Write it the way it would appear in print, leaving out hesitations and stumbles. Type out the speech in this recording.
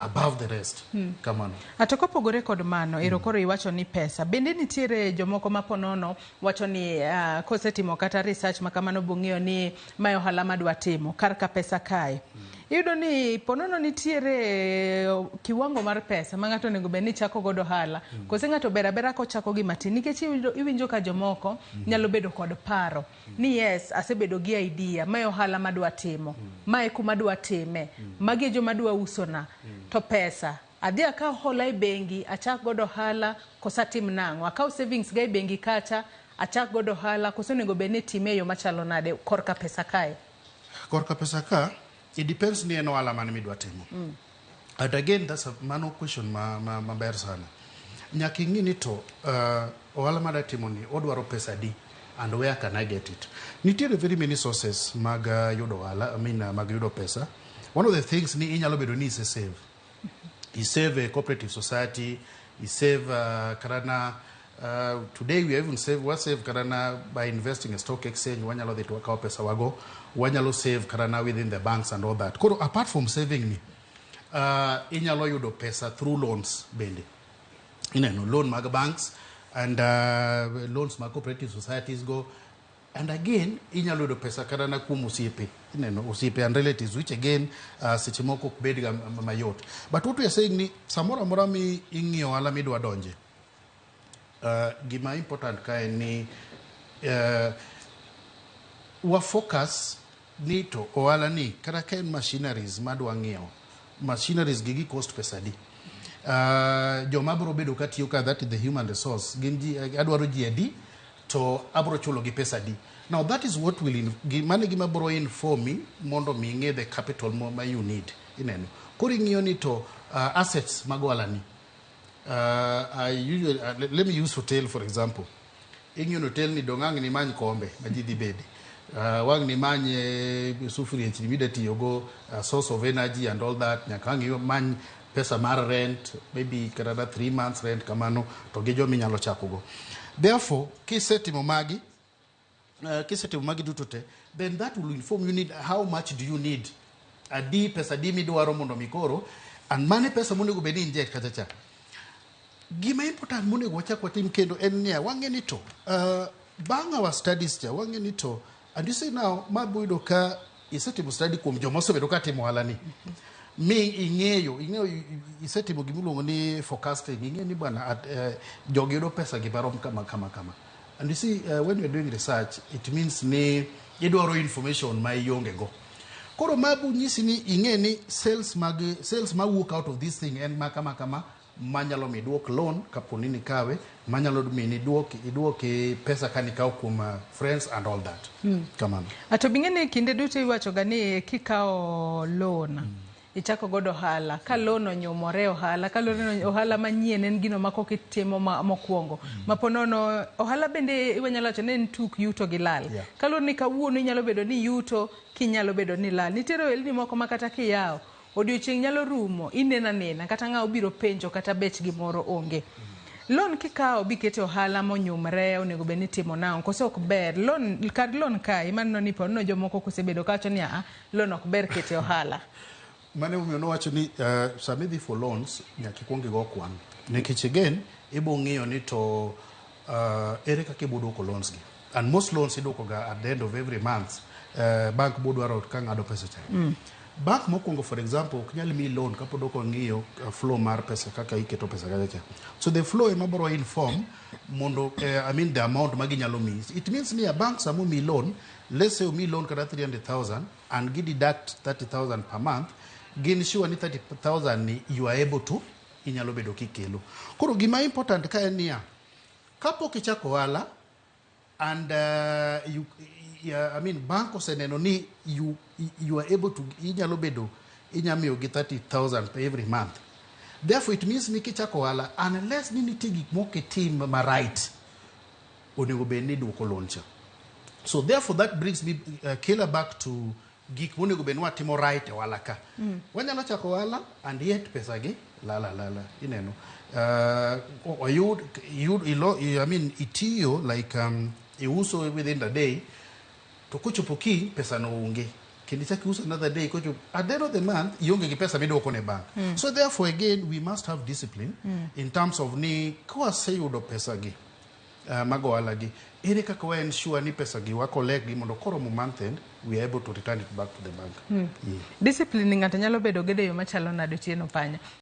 Above the rest. Kamano. Ato kopogore kod mano, ero koro iwacho ni pesa. Bende nitiere jomoko ma ponono wacho ni kosetimo kata research ma kamano bong'eyo ni mae ohala madwa timo kar ka pesa kae. Iyudo ni ponono nitiere kiwango mar pesa ma ng'ato onego bed ni chako godo ohala. Kose ng'ato ber abera kochako gi matin nikech iwinjo ka jomoko nyalo bedo kod paro ni yes, asebedo gi idea, mae ohala madwa timo, mae kuma adwa time, magi e joma adwa usona, to pesa adhi akaw hola e bengi achak godo ohala koso atim nang'o? Akaw savings ga e bengi kacha achak godo ohala koso onego bed ni itime e yo machalo nade korka pesa kae? Korka pesa ka, it depends ni en ohala mane midwa timo. And again, that's a mano question ma maber sana. Nyaka ing'i ni to ohala madwa timo ni odwaro pesa adi and where can I get it? Nitiere very many sources mag yudo ohala, I mean, mag yudo pesa. One of the things ni inyalo bedo ni ise save. I save a cooperative society, I save karana today we even save, wa save karana by investing in stock exchange, wanyalo dhi to wakawo pesa wago, wanyalo save karana within the banks and all that. Koro apart from saving ni, inyalo yudo pesa through loans bende. Ineno loan mag banks and loans mag cooperative societies go. And again, inyalo yudo pesa kata na kuom osiepe, ineno osiepe and relatives, which again seche moko ok bed ga mayot. But what we are saying ni samoro amora mi ing'iyo ohala midwa donje, gima important ka en ni wa focus ni to ohala ni kata ka en machineries madwa ng'iewo, machineries gi gi cost pesa adi, joma biro bedo ka tiyo ka, that is the human resource, gin ji adwaro ji adi to abro chulo gi pesa adi. Now that is what will mano e gima bro informi mondo mi ing'e the capital ma you need. Ineno koro ing'iyo ni to assets mag ohala ni, I usually, let me use hotel for example. Ing'iyo ni hotel ni dong' ang' nimany kombe ma ji dhi bede, wang' nimany sufuriechni mida tiyogo, source of energy and all that, nyaka ang' imany pesa mar rent, maybe kata na 3 months rent kamano, to gi joma inyalo chakogo. Therefore kisetimo magi duto te, then that will inform you need how much do you need, adi pesa adi midwaro mondo mi koro and mane pesa monego bed ni inject kacha cha. Gima important monego wachak watim kendo en niya, wang'e ni to bang' our studies cha, wang'e ni to, and you see now, ma boyudo ka isetimo study kuom joma osebedo ka timo ohala ni, mi ing'eyo isetimo gimiluongo ni forecasting, ing'eyo ni bwana at, jogi yudo pesa gi marom kama kama kama. And you see, when you're doing research, it means ni idwaro information ma ionge go. Koro mabu nyisi ni ing'e ni sales mawuok out of this thing en ma kama kama, manyalo mi duok loan kapo ni nikawe, manyalo mi ni duok iduoki pesa ka nikawo kuom friends and all that. Kamano. Ato bing'e ni kinde duto iwacho ga ni kikawo loan ichako godo ohala, ka loan onyumore ohala, ka loan ohala manyien en gino ma kok itimo mokwongo ma ponono ohala bende wanyalo wacho ni en tuk yuto gi lal. Kaluwore ni kawuono inyalo bedo ni yuto, kinyalo bedo ni lal. Nitiere ohelni moko ma kata kiyawo odiochieng' nyalo rumo ineno anena kata ng'a obiro penjo kata bech gimoro onge. Loan kikawo bikete ohala monyumre, onego bed ni itimo nang'o? Koso ok ber loan? Kar loan kae imaneno ni ponono jomoko kosebedo kawacho ni aa, loan ok ber kete ohala. Mano emomiyo nowacho ni sama idhi for loans nyaka ikuong igo kwan, nikech again ibo ng'iyo ni to ere kaka ibo duoko loans gi. And most loans iduoko ga at the end of every month. Bank bo dwaro ka ng'ado pesa cha. Bank mokwongo, for example, ok nyal miyi loan kapod ok ong'iyo flow mar pesa kaka iketo pesa kacha cha. So the flow ema biro inform mondo I mean, the amount ma ginyalo miyi. It means ni a bank sama omiyi loan, let's say omiyi loan kata 300,000 and gi deduct 30,000 per month, gin sure ni 30,000 ni you are able to inyalo bedo kikelo. Koro gima important ka en niya, kapok ichako ohala and you, yeah, I mean, bank oseneno ni you are able to inyalo bedo inya miyo gi 30,000 per every month. Therefore it means ni kichako ohala, unless ni nitie gik moko itim ma right, onego bed ni iduoko loan cha. So therefore that brings me killer back to gik monego bed ni watimo right e ohala ka. Wanyalo chako ohala and yet pesa gi lala lala, ineno. Oyud yud ilo, I mean, itiyo like iuso within the day, to kochopo kiny pesa no onge. Kendo ichak iuso another day, kochopo at the end of the month ionge gi pesa miduoko ne bank. So therefore again we must have discipline in terms of ni kawaseyudo pesa gi mag ohala gi, ere kaka wa ensure ni pesa gi wa collect gi mondo koromo month end we are able to return it back to the bank. Discipline ng'ato nyalo bedo godo e yo machalo nade, Otieno Panya?